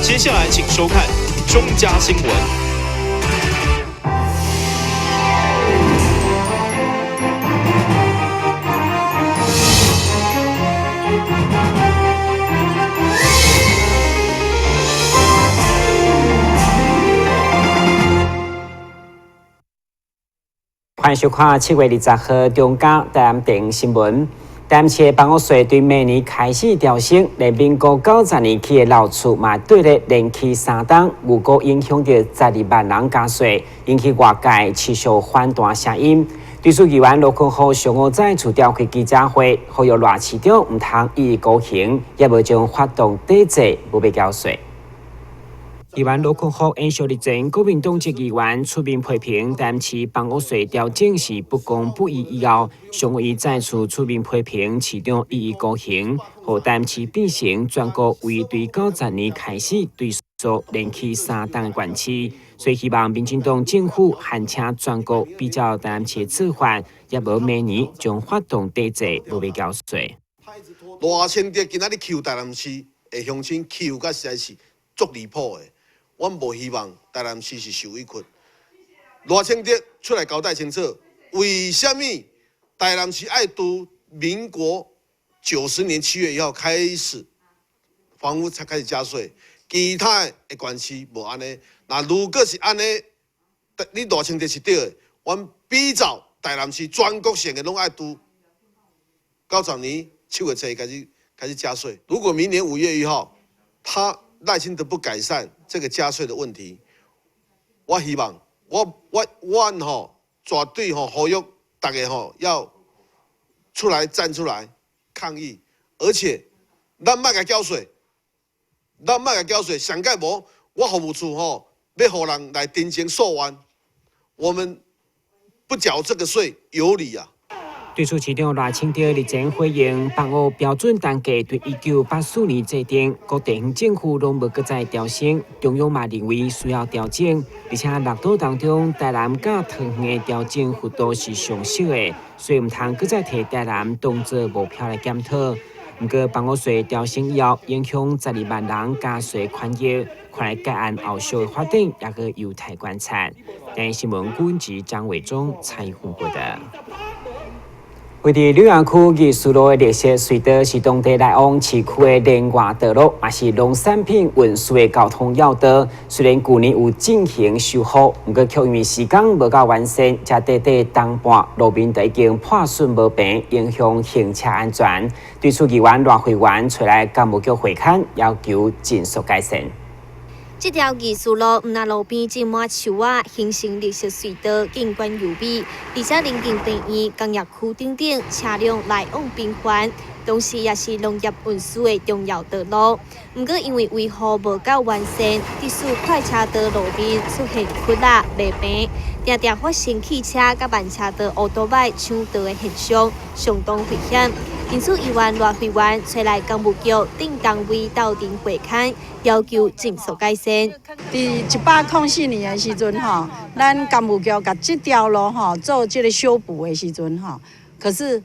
接下來請收看中嘉新聞。歡迎收看7月20號中嘉台南電新聞。台南市的房屋稅對明年開始調升，連民國90年起的老厝嘛，對咧連起三冬，預估影響著12萬人加稅，引起外界持續反彈聲音。對此，議員羅坤福上午再次召開記者會，呼籲賴市長毋通一意孤行，也無將發動抵制，無欲繳稅。議員羅坤福延續日前國民黨籍議員出面批評台南市房屋稅調整是不公不義以後，上午伊再次出面批評市長一意孤行，予台南市變成全國唯一對90年開始追溯連起三冬的縣市，所以希望民進黨政府函請全國比照台南市的做法，也無明年將發動抵制，無欲繳稅。賴清德今仔日欺負台南市的鄉親，欺負甲實在是足離譜的。阮無希望台南市是受委屈。賴清德出來交代清楚，為啥物台南市愛拄民國90年7月1號開始，房屋才開始加稅，其他的縣市無按呢。若如果是按呢，你賴清德是對的，阮比照台南市全國性的攏愛拄90年7月初開始加稅。如果明年5月1號，他賴清德不改善這個加稅的問題，我希望我吼絕對吼呼籲大家吼要出來站出來抗議，而且咱莫共繳稅，咱莫共繳稅，上蓋無我服務處吼欲予人來申請訴願，我們不繳這個稅有理啊。對此，市長賴清德日前回應，房屋標準單價對1984年制定，各地方政府攏無閣再調升，中央嘛認為需要調整，而且六都當中台南佮桃園的調整幅度是上小的，所以毋通閣再提台南當做目標來檢討。毋過房屋稅調升以後，影響12萬人加稅權益，看來該案後續的發展也閣有待觀察。台視新聞阮吉張偉忠採訪報導。位佇呂陽區藝術路的綠色隧道是當地來往市區的連外道路，也是農產品運輸的交通要道。雖然舊年有進行修復，毋過卻因為時間無夠完善，才短短冬半路面就已經破損無平，影響行車安全。對此，議員賴慧媛揣來工務局會勘，要求盡速改善。這條藝術路毋但路邊種滿樹仔，形成綠色隧道，景觀優美。而且鄰近病院、工業區等等，車輛來往頻繁，同時也是農業運輸的重要道路。毋過因為維護無夠完善，致使快車道路面出現窟窿、袂平，定定發生汽車佮慢車道烏多擺搶道的現象，相當危險。因此，議員賴慧媛揣來工務局等單位鬥陣會勘，要求盡速改善。佇104年的時陣吼，咱工務局共這條路吼做這个修補的時陣吼，可是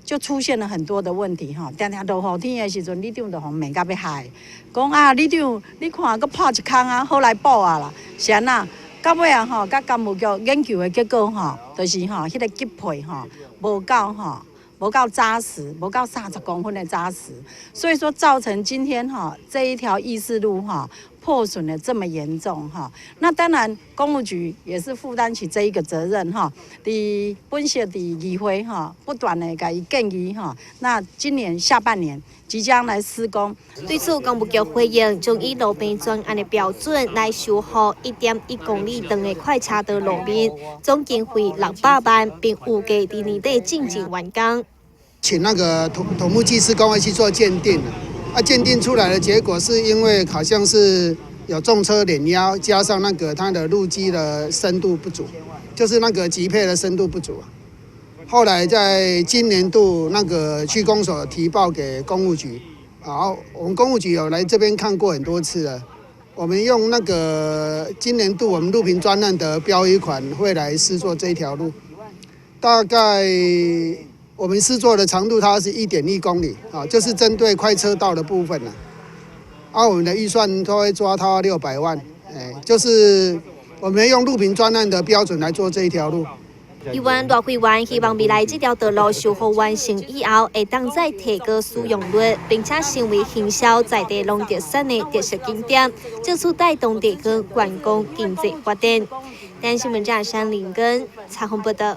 就出現了很多的問題吼。定定落雨天的時陣，里長就予罵甲欲害，講啊，里長，你看閣破一空啊，好來補啊啦，是按怎？到尾啊吼，佮工務局研究的結果吼，就是吼，彼个級配吼無夠吼。無夠紮實，無夠30公分的紮實，所以說造成今天哈這一條義士路哈破損的這麼嚴重哈。那當然，工務局也是負擔起這一個責任哈。佇本縣佇議會哈，不斷的共伊建議哈。那今年下半年即將來施工。對此，工務局回應，將以路邊專案的標準來修復1.1公里長的快車道路面，總經費600萬，並預計佇年底進行完工。請那個土木技師工會去做鑑定，啊，鑑定出來的結果是因為好像是有重車碾壓，加上那個它的路基的深度不足，就是那個級配的深度不足。後來在今年度那個區公所提報給工務局，好，我們工務局有來這邊看過很多次了。我們用那個今年度我們路平專案的標餘款會來施作這一條路，大概我們施作的長度它是1.1公里啊，就是針對快車道的部分啦。啊，我們的預算都會抓到600萬，哎，就是我們用路平專案的標準來做這一條路。議員賴惠員希望未來這條道路修復完成以後，會當再提高使用率，並且成為行銷在地農特產的特色景點，藉此帶動地方觀光經濟發展。台新聞記者林根採訪報道。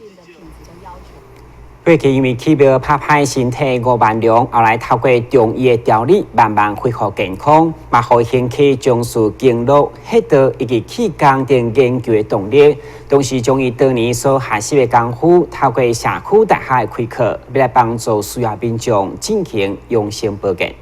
過去因為氣廟拍歹身體吳萬良，後來透過中醫的調理，慢慢恢復健康，嘛予伊興起從事經絡、穴道以及氣功等研究的動力。同時，將伊當年所學習的功夫，透過社區大學的開課，欲來幫助需要民眾進行養生保健。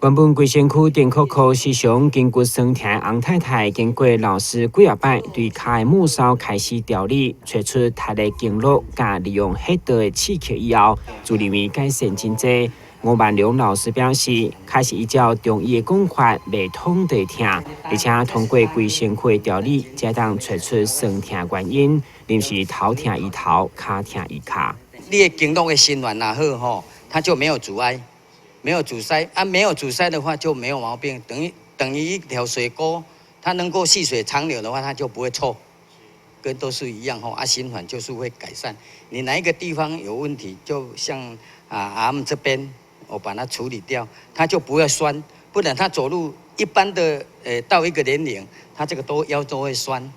原本規身軀電酷酷，時常筋骨酸疼的洪太太，經過老師幾仔擺對跤的末梢開始調理，揣出踢的經絡，佮利用穴道的刺激以後，自認為改善真濟。吳萬良老師表示，開始依照中醫的講法，袂痛就會疼，而且通過規身軀的調理，才當揣出酸疼原因，臨時頭疼醫頭，跤疼醫跤。你的經絡的循環若好吼，它就沒有阻礙。沒有阻塞啊，沒有阻塞的話就沒有毛病，等於一條水溝，它能夠細水長流的話，它就不會臭，跟都是一樣吼啊，循環就是會改善。你哪一個地方有問題，就像啊阿姆這邊，我把它處理掉，它就不會酸，不然他走路一般的，到一個年齡，他這個都腰都會酸，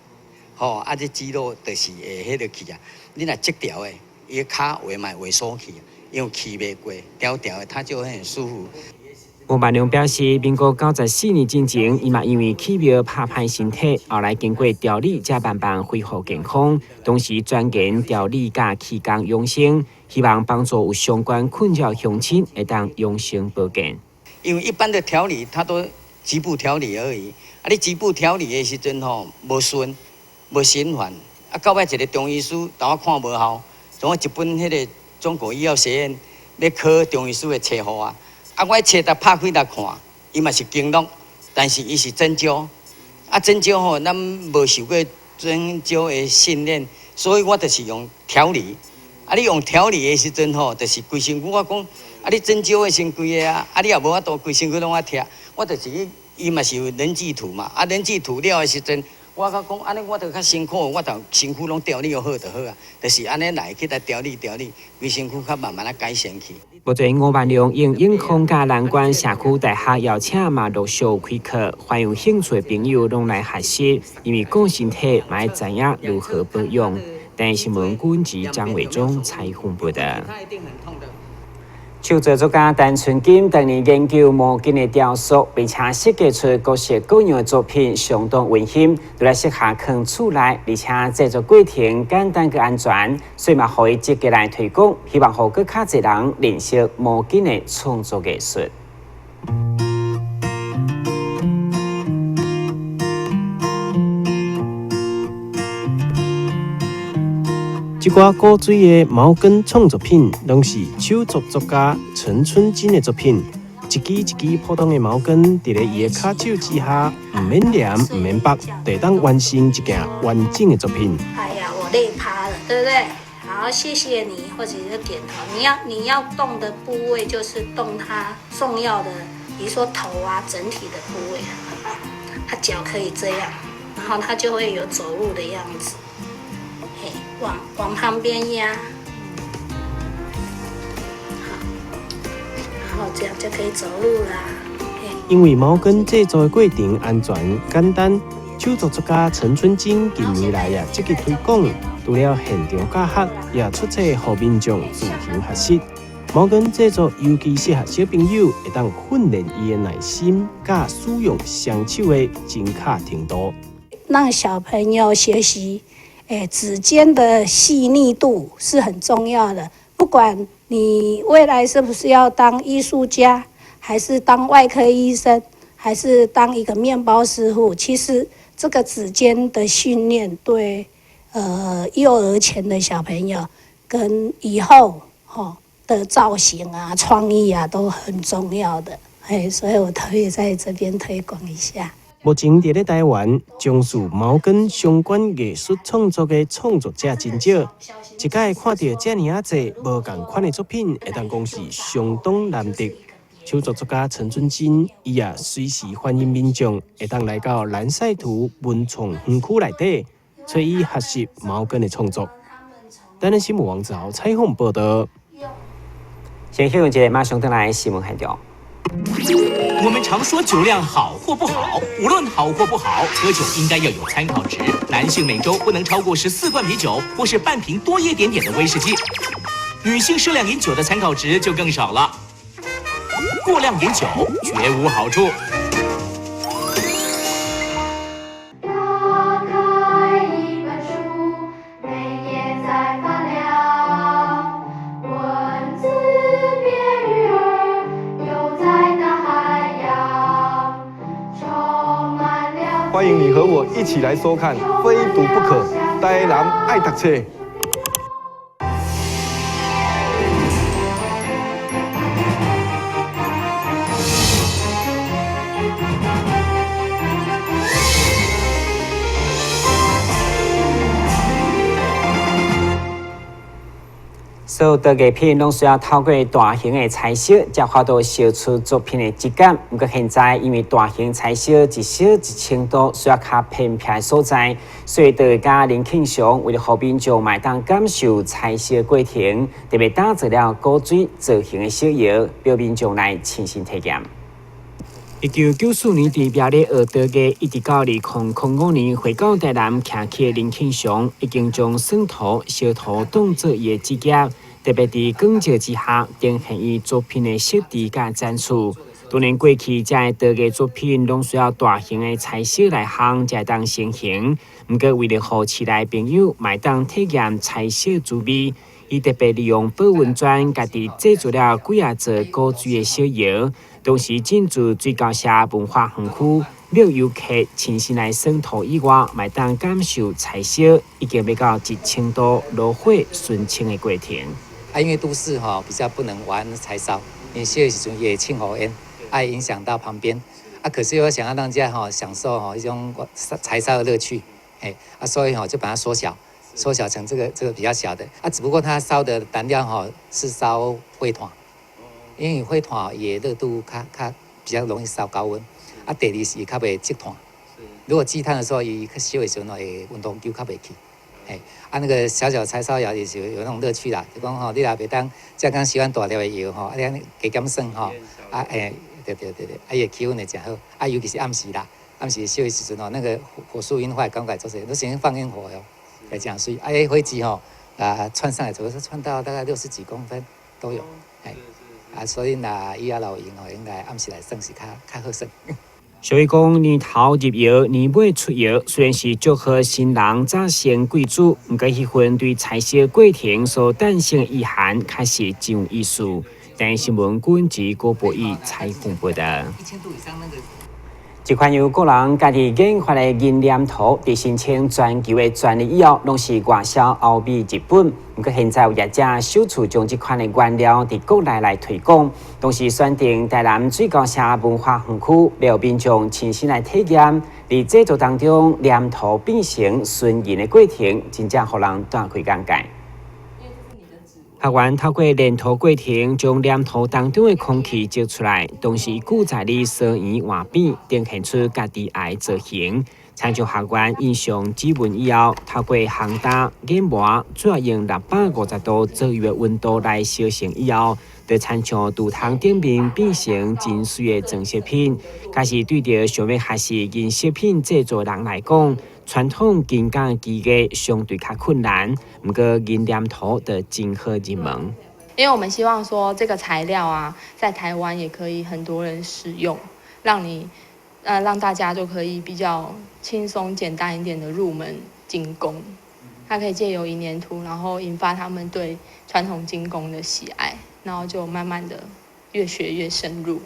吼啊，這肌肉就是會彼個去啊，你若這條的，伊跤會嘛會縮去。因為氣袂過，條條的，他就會很舒服。吳萬良表示，民國94年之前，伊嘛因為氣廟拍歹身體，後來經過調理，才慢慢恢復健康。同時鑽研調理佮氣功養生，希望幫助有相關困擾鄉親會當養生保健。因為一般的調理，它都局部調理而已。啊，你局部調理的時陣吼，無順，無循環。啊，到尾一個中醫師，但我看無效，像我一本彼個。中國醫藥學院欲考中醫師的冊予我，啊，我冊來拍開來看，伊嘛是經絡，但是伊是針灸，啊，針灸吼，咱無受過針灸的訓練，所以我就是用調理。啊，你用調理的時陣吼，就是規身軀我講，啊，你針灸的先規个啊，啊，你也無法度規身軀攏愛拆，我就是伊嘛是有人體圖嘛，啊，人體圖了的時陣。我閣講，按呢我著較辛苦，我就身軀攏調理好就好啊，就是按呢來去來調理調理，規身軀較慢慢仔改善去。目前吳萬良應永康佮南關社區大學邀請嘛陸續開課，歡迎有興趣的朋友攏來學習，因為顧身體嘛愛知影如何保養。台視新聞軍記張偉忠採訪報道。手作作家陳春金當年研究毛巾的雕塑，並且設計出各式各樣的作品，相當溫馨，都來適合囥厝內，而且製作過程簡單閣安全，所以嘛，予伊積極來推廣，希望予閣較濟人認識毛巾的創作藝術。這寡古錐的毛巾創作品，攏是手作作家陳春金的作品。一支一支普通的毛巾，佇咧伊的跤手之下，毋免黏，毋免縛，就會當完成一件完整的作品。哎呀，我累趴了，對不對？好，謝謝你，或者是點頭。你要動的部位就是動它重要的，比如說頭啊，整體的部位。他腳可以這樣，然後他就會有走路的樣子。嘿，往旁邊壓，好，然後這樣就可以走路啦。因為毛巾製作的過程安全簡單，手作作家陳春金近年來也積極推廣，除了現場教學，也出冊予民眾自行學習。毛巾製作尤其適合小朋友，會當訓練伊的耐心，佮使用雙手的精確程度。讓小朋友學習，指尖的細膩度是很重要的。不管你未來是不是要當藝術家，還是當外科醫生，還是當一個麵包師傅，其實這個指尖的訓練對，幼兒前的小朋友跟以後的造型啊、創意啊都很重要的。所以我特別在這邊推廣一下。目前佇咧台灣，從事毛巾相關藝術創作的創作者真少，一擺看著遮爾仔濟無仝款的作品，會當講是相當難得。手作作家陳春金，伊也隨時歡迎民眾會當來到藍曬圖文創園區內底，揣伊學習貓根的創作。台南新聞王子豪採訪報道。先休息一下，馬上轉來新聞現場。我們常說酒量好或不好，無論好或不好，喝酒應該要有參考值。男性每週不能超過14罐啤酒，或是半瓶多一點點的威士忌。女性適量飲酒的參考值就更少了。過量飲酒絕無好處。打開一本書，每頁在發亮，文字變魚兒，游在大海洋，充滿了。歡迎你和我一起來收看《非讀不可》，台南愛讀冊。所有陶藝品攏需要透過大型的柴燒，才法度燒出作品的質感。毋過現在，因為大型柴燒一燒1000度，需要較偏僻的所在，所以陶藝家林慶祥為了予民眾嘛會當感受柴燒過程，特別打造了古錐造型的小窯，予民眾來親身體驗。1994年佇苗栗學陶藝，一直到2005年回到台南徛起的林慶祥，已經將算圖、燒圖當做伊的職業，特別佇光照之下，呈現伊作品的設置佮展出。當然過去這个陶藝作品攏需要大型的柴燒來烘，才會當成型。毋過為了予市內朋友嘛會當體驗柴燒滋味，伊特別利用保溫磚，家己製作了幾仔座古錐的小窯。同時進駐水溝社文化園區，予遊客親身來耍土以外，嘛會當感受柴燒已經欲到1000度爐火純青的過程。啊，因為都市吼比較不能玩柴燒，因為燒的時陣會衝烏煙，愛影響到旁邊。啊，可是又想要讓人家吼享受吼一種柴燒的樂趣，嘿，啊，所以吼就把它縮小，縮小成這個比較小的。啊，只不過它燒的燃料吼是燒灰炭。因為火炭伊的熱度較比較容易燒高溫，啊，第二是伊較袂積炭。如果積炭的時候，伊燒的時陣會溫度就較袂去。嘿，啊，那個小小柴燒窯也是有那種樂趣啦。就講吼，你若袂當，才剛喜歡大粒的窯吼，啊，你按呢加減算吼，啊，欸，對對對對，啊，伊的氣氛會誠好。啊，尤其是暗時啦，暗時燒的時陣吼，那個火樹銀花感覺做勢，都先放煙火喲，會誠媠。啊，彼火舌吼，啊，竄上來，主要是竄到大概60幾公分都有，嘿。啊，所以若以後老用吼，應該暗時來耍是較好耍。所以講，年頭入窯，年尾出窯，雖然是祝賀新人早成貴子，毋過彼份對柴燒過程所誕生的意涵，確實真有意思。台南新聞軍籍郭博義採訪報道。這款由個人家己研發的銀黏土，佇申請全球的專利以後，攏是外銷歐美、日本。毋過現在有業者首次將這款的原料佇國內來推廣，同時選定台南水溝社文化園區，予民眾親身來體驗，佇製作當中黏土變成純銀的過程，真正予人大開眼界。學員透過黏土過程，將黏土當中的空氣釋出來，同時記載咧雙圓畫板，呈現出家己愛的造型。參照學員印上指紋以後，透過烘焦、研磨，主要用650度左右的溫度來燒成以後，就親像鑄銅頂面變成真媠的裝飾品。假使對著想欲學習銀飾品製作人來講，傳統金工的技藝相對較困難，毋過銀黏土就真好入門。因為我們希望說這個材料啊，在台灣也可以很多人使用，讓大家就可以比較輕鬆簡單一點的入門金工。它可以借由銀黏土，然後引發他們對傳統金工的喜愛，然後就慢慢的越學越深入。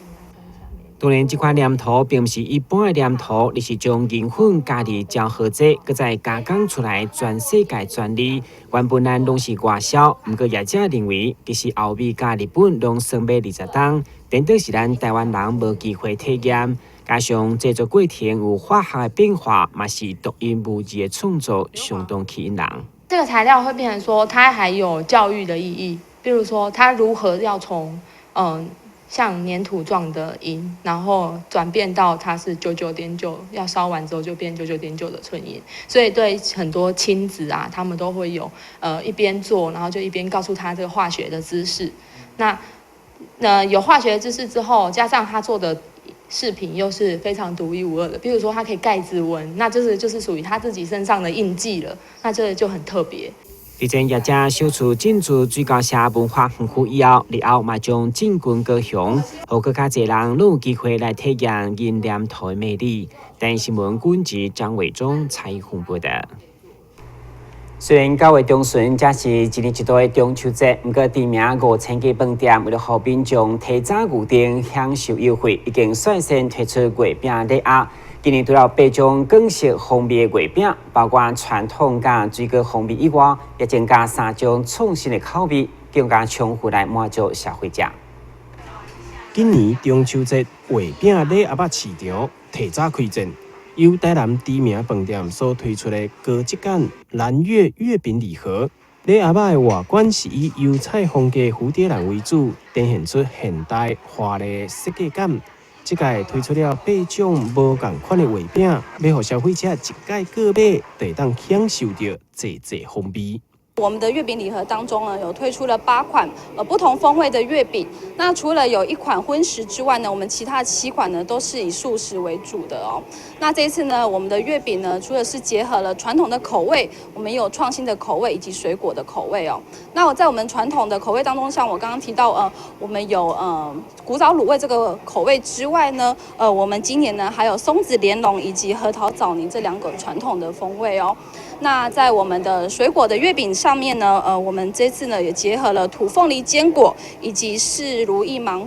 當然，這款黏土並毋是一般的黏土，而是將銀粉加入調和劑，閣再加工出來全世界專利。原本咱攏是外銷，毋過業者認為，其實歐美佮日本攏算欲20冬，顛倒是咱台灣人無機會體驗。加上製作過程有化學的變化，嘛是獨一無二的創作，相當吸引人。這個材料會變成說，它還有教育的意義，比如說，它如何要從像黏土狀的銀，然後轉變到它是九九點九，要燒完之後就變九九點九的純銀。所以對很多親子啊，他們都會有一邊做，然後就一邊告訴他這個化學的知識。那有化學知識之後，加上他做的飾品又是非常獨一無二的，比如說它可以蓋指紋，那就是屬於他自己身上的印記了，那這個就很特別。佇前業者首次進駐水溝社文化園區以後，日後嘛將進軍高雄，予閣較濟人攏有機會來體驗銀黏土的魅力。台視新聞軍記張偉忠採訪報導。雖然9月中旬才是一年一度的中秋節，毋過知名5000間飯店為了予民眾提早預訂享受優惠，已經率先推出月餅禮盒。今年除了八種港式風味的月餅，包括傳統佮水果風味以外，也增加三種創新的口味，更加充分來滿足消費者。今年中秋節月餅禮盒仔市場提早開戰，由台南知名飯店所推出的高質感藍月月餅禮盒，禮盒仔的外觀是以油彩風格蝴蝶蘭為主，展現出現代華麗設計感。這屆推出了八種無仝款的月餅，欲予消費者一概購買，就會當享受著濟濟風味。我們的月餅禮盒當中呢，有推出了8款不同風味的月餅。那除了有一款葷食之外呢，我們其他7款呢都是以素食為主的哦。那這一次呢，我們的月餅呢，除了是結合了傳統的口味，我們也有創新的口味以及水果的口味哦。那我在我們傳統的口味當中，像我剛剛提到，我們有古早滷味這個口味之外呢，我們今年呢還有松子蓮蓉以及核桃棗泥這兩個傳統的風味哦。那在我們的水果的月餅上面呢，我們這次呢也結合了土鳳梨堅果以及是如意芒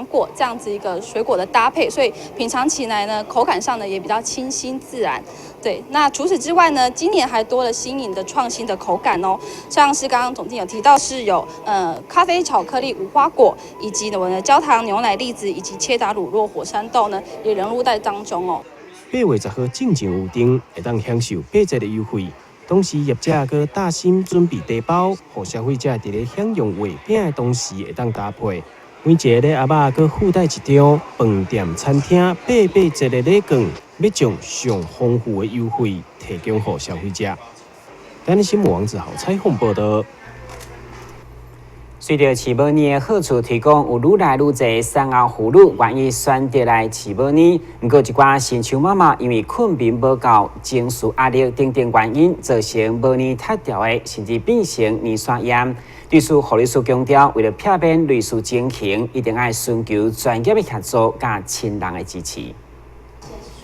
果這樣子一個水果的搭配，所以品嘗起來呢，口感上呢也比較清新自然。對，那除此之外呢，今年還多了新穎的創新的口感哦，像是剛剛總經理有提到是有咖啡巧克力無花果，以及我們的焦糖牛奶栗子以及切達乳酪火山豆呢，也融入在當中哦。8月10號進前預訂，會當享受8折的優惠。同時，業者閣貼心準備茶包，予消費者佇咧享用月餅的同時，會當搭配。每一個禮盒仔閣附帶一張飯店餐廳8八折的禮券，欲將上豐富的優惠提供予消費者。台視新聞王子豪採訪報導。隨著飼母奶的好處推廣，有愈來愈濟產後婦女願意選擇來飼母奶。毋過，一寡新手媽媽因為睏眠無夠、情緒壓力等等原因，造成母奶脫掉的，甚至變成乳腺炎。對此，護理師強調，為了避免類似情形，一定愛尋求專業的協助佮親人的支持。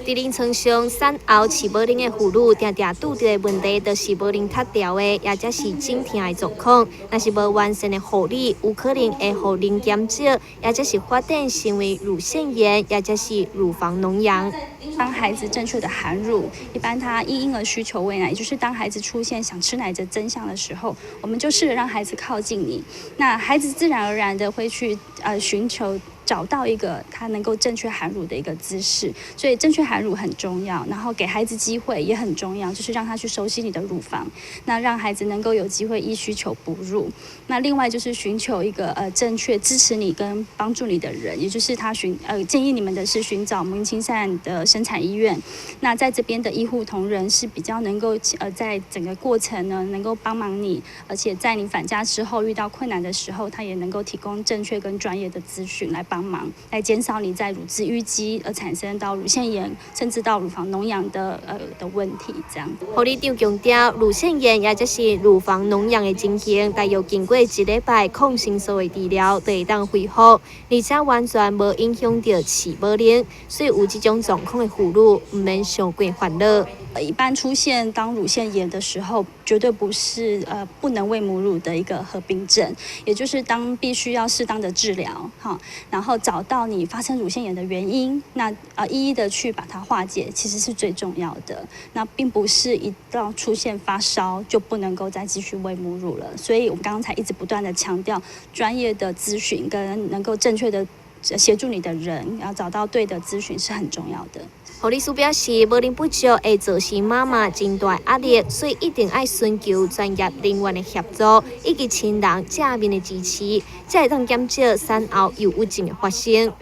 佇臨床上，產後飼母奶的婦女，定定拄著的問題，就是母奶脫掉的，抑者是經痛的狀況。若是無完善的護理，有可能會予奶減少，抑者是發展成為乳腺炎，抑者是乳房膿瘍。當孩子正確的含乳，一般他嬰兒需求餵奶，也就是當孩子出現想吃奶的徵象的時候，我們就試著讓孩子靠近你，那孩子自然而然的會去尋求。找到一個他能夠正確含乳的一個姿勢，所以正確含乳很重要，然後給孩子機會也很重要，就是讓他去熟悉你的乳房，那讓孩子能夠有機會依需求哺乳。那另外就是尋求一個正確支持你跟幫助你的人，也就是他建議你們的是尋找母嬰親善的生產醫院。那在這邊的醫護同仁是比較能夠在整個過程呢能夠幫忙你，而且在你返家之後遇到困難的時候，他也能夠提供正確跟專業的資訊來幫忙，來減少你在乳汁淤積而產生到乳腺炎，甚至到乳房膿瘍的問題。這樣。護理長強調，乳腺炎抑者是乳房膿瘍的情形，大約經過一禮拜抗生素的治療，就會當恢復，而且完全無影響著飼母奶，所以有這種狀況的婦女，毋免傷過煩惱。一般出現當乳腺炎的時候，絕對不是不能餵母乳的一個合併症，也就是當必須要適當的治療，哈，然後找到你發生乳腺炎的原因，那一一的去把它化解，其實是最重要的。那並不是一到出現發燒就不能夠再繼續餵母乳了。所以我們剛才一直不斷的強調專業的諮詢跟能夠正確的協助你的人，要找到對的諮詢是很重要的。護理師表示，母奶不足會造成媽媽真大壓力，所以一定愛尋求專業人員的協助，以及親人正面的支持，才會當減少產後憂鬱症的發生。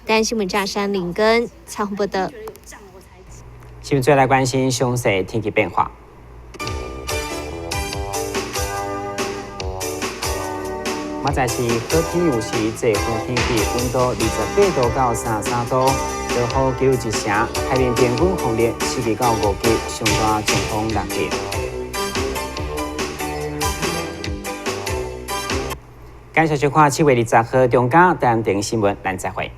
台視新聞張山林根採訪報道。新聞再來關心詳細天氣變化。明仔載是好天有時濟雲天氣，溫度28度到33度，落雨機會一成，海面平均風力4級到5級，上大強風6級。感謝收看7月20號中嘉台南電新聞，咱再會。